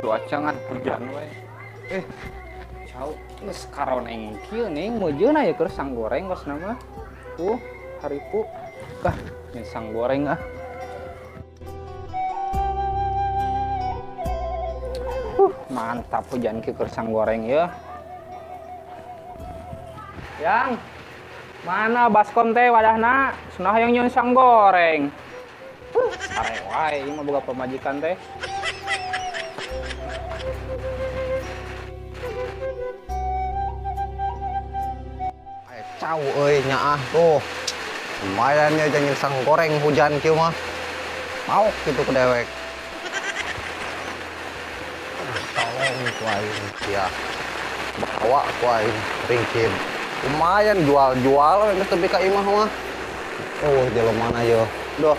Cuaca ngan hujan we. Cau geus karoneng kieu ning meujeuna ya keur sang goreng kosna mah. Haripu. Ah, nyen sang goreng ah. Mantap hujan kieu keur sang goreng ya. Yang mana baskom teh wadahna? Sunah hayang nyeun sang goreng. Sare wae ieu mah boga pamajikan teh. Cau euy nyaah tuh. Lumayan ya jangan sang goreng hujan kieu mah. Mauk gitu ke dewek. Tolong ku aing sia. Bawa ku aing ringkid. Lumayan jual-jual geus tepi ka imah mah. Oh, jelema mana yo. Duh.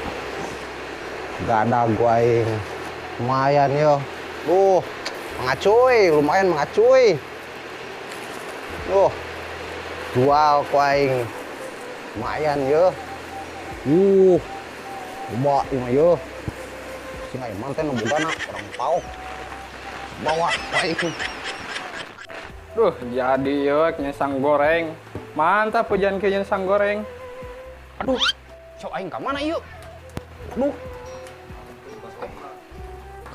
Gada ku aing. Lumayan yo. Duh, mengacuy, lumayan mengacuy. Duh. Jual ku aing. Lumayan yo. Loba ieu mah yo. Sing aing mah teh nu bogana urang paok. Bawa ku aing. Duh, jadi yo nyesang goreng. Mantap hujan kieu nyesang goreng. Aduh, cok aing ka mana ieu? Aduh.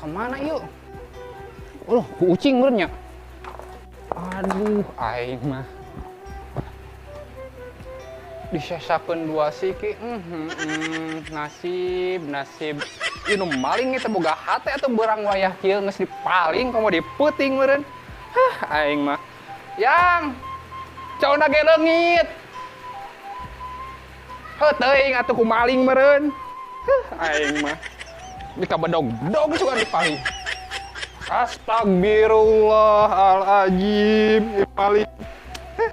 Ka mana ieu? Aduh, ku ucing meureun nya. Aduh, aing mah. Disesakeun dua siki, nasib, nasib. Ieu nu maling teh boga hate atuh beurang wayah kieu geus dipaling komo dipeuting meureun. Hah, aing mah. Yang cauna ge leungit. Heuh teuing atuh ku maling meureun. Hah, aing mah. Dikabedog-bedog sugan dipaling. Astagfirullahaladzim, paling. Hah.